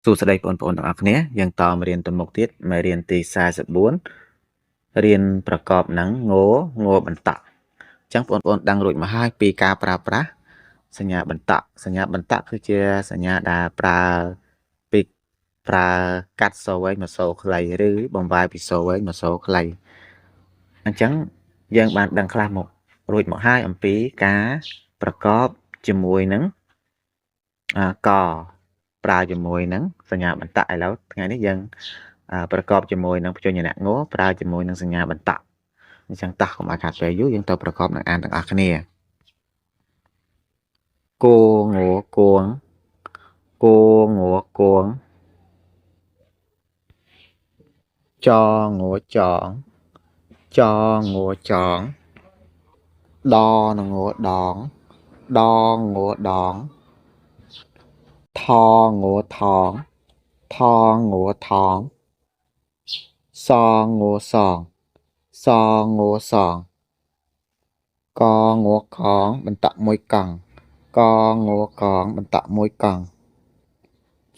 សួស្តីបងប្អូនទាំងអស់គ្នាយើងតមករៀនទៅមុខទៀតមេរៀនទី44រៀនប្រកបនឹងងងបន្តក់អញ្ចឹងបងប្អូនដឹងរួចមកហើយពីការប្រើប្រាស់សញ្ញាបន្តក់សញ្ញាបន្តក់គឺជាសញ្ញាដែលប្រើពីប្រើកាត់សូវែងមកសូខ្លីឬបំវាយពីសូវែងមកសូខ្លីអញ្ចឹងយើងបានដឹងខ្លះមករួចមកហើយអំពីការប្រកបជាមួយនឹងកប្រើជាមួយនឹងសញ្ញាបន្តក់ឥឡូវថ្ងៃនេះយើងប្រកបជាមួយនឹងព្យញ្ជនៈងប្រើជាមួយនឹងសញ្ញាបន្តក់អញ្ចឹងតោះកុំឲ្យខាតពេលយូរយើងទៅប្រកបនឹងអានទាំងអស់គ្នាគងគួងគងគួងចងចងចងចងដងដងដងដងថងថងថងថងសងសងសងសងកងកងបន្តក់មួយកង់កងកងបន្តក់មួយកង់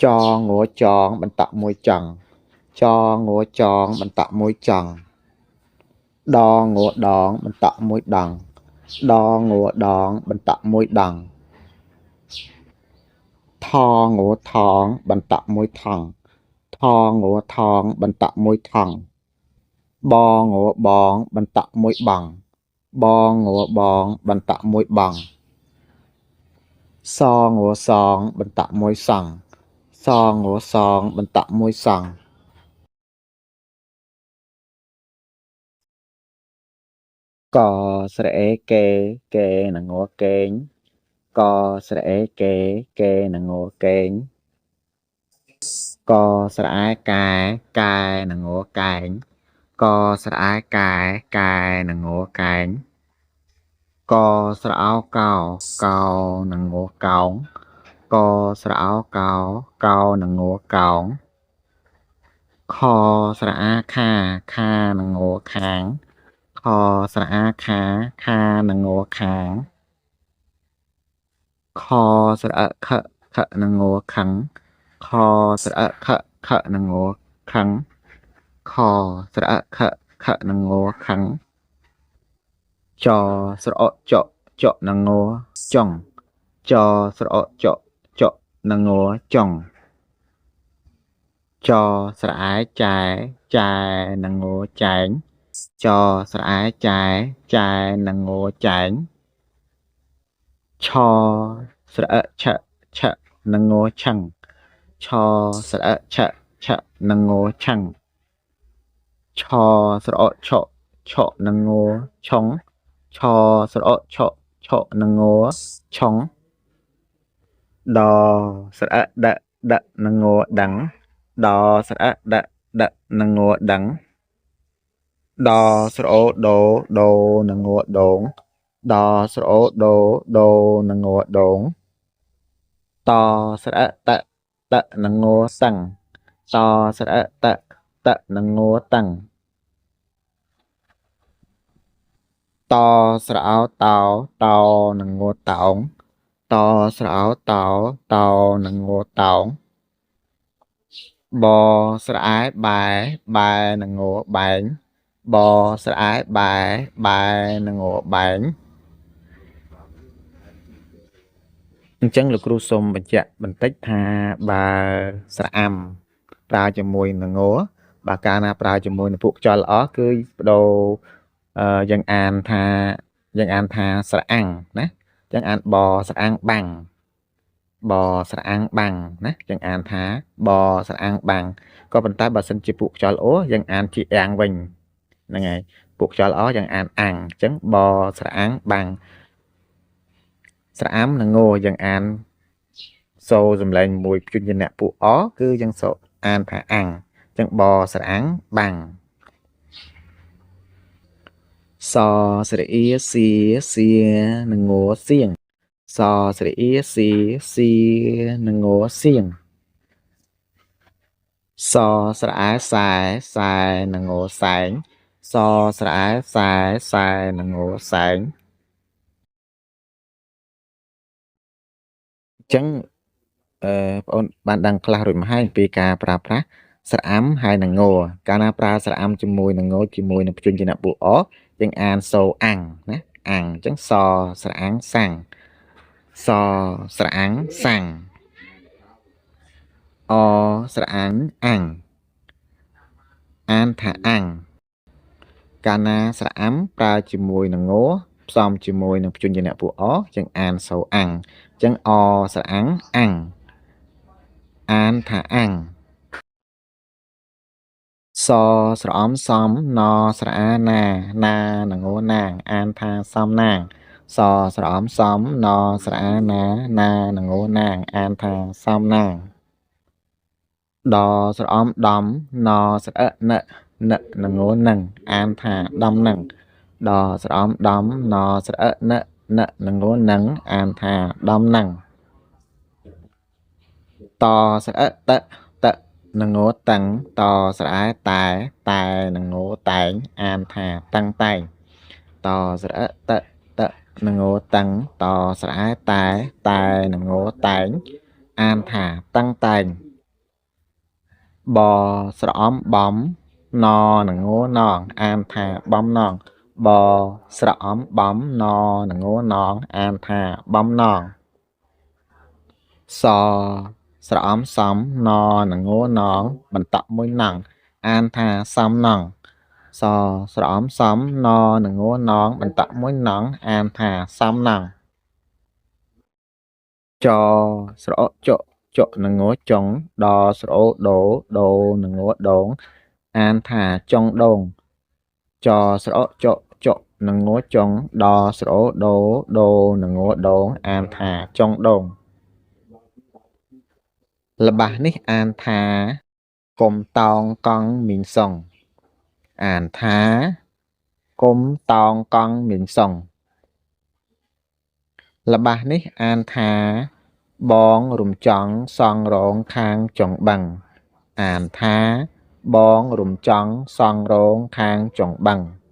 ចងចងបន្តក់មួយចង់ចងចងបន្តក់មួយចង់ដងដងបន្តក់មួយដងដងដងបន្តក់មួយដងថងថងបន្តក់មួយថងថងថងបន្តក់មួយថងបងបងបន្តក់មួយបងបងបងបន្តក់មួយបងសងសងបន្តក់មួយសងសងសងបន្តក់មួយសងកស្រអេកេកេនងកេងកស្រអេកេកេនងកេងកស្រអែកែកែនងកែងកស្រអែកែកែនងកែងកស្រអោកោកោនងកោងកស្រអោកោកោនងកោងខស្រអាខាខានងខាងខស្រអាខាខានងខាងខស្រអខខនងខឹងខស្រអខខនងខឹងខស្រអខខនងខឹងចស្រអចចនងចង់ចស្រអចចនងចង់ចស្រអែចែចែនងចែងចស្រអែចែចែនងចែងឆស្រអឆឆនងឆឹងឆស្រអឆឆនងឆឹងឆស្រអឆឆនងឆុងឆស្រអឆឆនងឆុងដស្រអដដនងដឹងដស្រអដដនងដឹងដស្រអូដូដូនងដូងដស្រអូដូដូនងដូងតស្រអតតនងតឹងតស្រអតតនងតឹងតស្រអោតោតោនងតោងតស្រអោតោតោនងតោងបស្រអែបែបែនងបែងបស្រអែបែបែនងបែងអញ្ចឹងលោកគ្រូសូមបញ្ជាក់បន្តិចថាបើស្រអាំប្រើជាមួយនឹងងបើកាលណាប្រើជាមួយនឹងពួកខ្យល់ល្អគឺបដូរយើងអានថាស្រអាំងណាអញ្ចឹងអានបស្រអាំងបាំងបស្រអាំងបាំងណាយើងអានថាបស្រអាំងបាំងក៏ប៉ុន្តែបើសិនជាពួកខ្យល់អូយើងអានជាអាំងវិញហ្នឹងហើយពួកខ្យល់អយើងអានអាំងអញ្ចឹងបស្រអាំងបាំងស្រអាំនិងងយើងអានសូសំឡេងមួយព្យញ្ជនៈពួកអគឺយើងសូអានថាអាំងអញ្ចឹងបស្រអាំងបាំងសស្រអ៊ីសៀសៀនងសៀងសស្រអ៊ីសៀសៀនងសៀងសស្រអែសែសែនងសែងសស្រអែសែសែនងសែងអញ្ចឹង អឺបងអូនបានដឹងខ្លះរួចមកហើយអំពីការប្រើប្រាស់ស្រអាំហើយនឹងងកាលណាប្រើស្រអាំជាមួយនឹងងជាមួយនឹងព្យញ្ជនៈពួកអយើងអានសូអាំងណាអាំងអញ្ចឹងសស្រអាំងសាំងសស្រអាំងសាំងអស្រអាំងអាំងអានថាអាំងកាលណាស្រអាំប្រើជាមួយនឹងងផ្សំជាមួយនឹងព្យញ្ជនៈពួកអយើងអានសូអាំងអញ្ចឹងអស្រអាំងអាំងអានថាអាំងសស្រអំសំណស្រអាណាណានងណាងអានថាសំណាងសស្រអំសំណស្រអាណាណានងណាងអានថាសំណាងដស្រអំដំណស្រអិណណនងនឹងអានថាដំនឹងដស្រអំដំណស្រអិណណនងនឹងអានថាដំនឹងតស្រអិតតនងតឹងតស្រអែតែតែនងតែងអានថាតឹងតែងតស្រអិតតនងតឹងតស្រអែតែតែនងតែងអានថាតឹងតែងបស្រអំបំណនងនងអានថាបំណងបស្រអំបំណនងនងអានថាបំណងសស្រអំសំណនងនងបន្តក់មួយណងអានថាសំណងសស្រអំសំណនងនងបន្តក់មួយណងអានថាសំណងចស្រអចចនងចុងដស្រអូដូដូនងដងអានថាចុងដងចស្រអចចនងចុងដស្រអូដូដូនងដងអានថាចុងដងល្បះនេះអានថាកុំតោងកង់មីងសុងអានថាកុំតោងកង់មីងសុងល្បះនេះអានថាបងរំចង់សងរងខាងចុងបឹងអានថាបងរំចង់សងរងខាងចុងបឹង។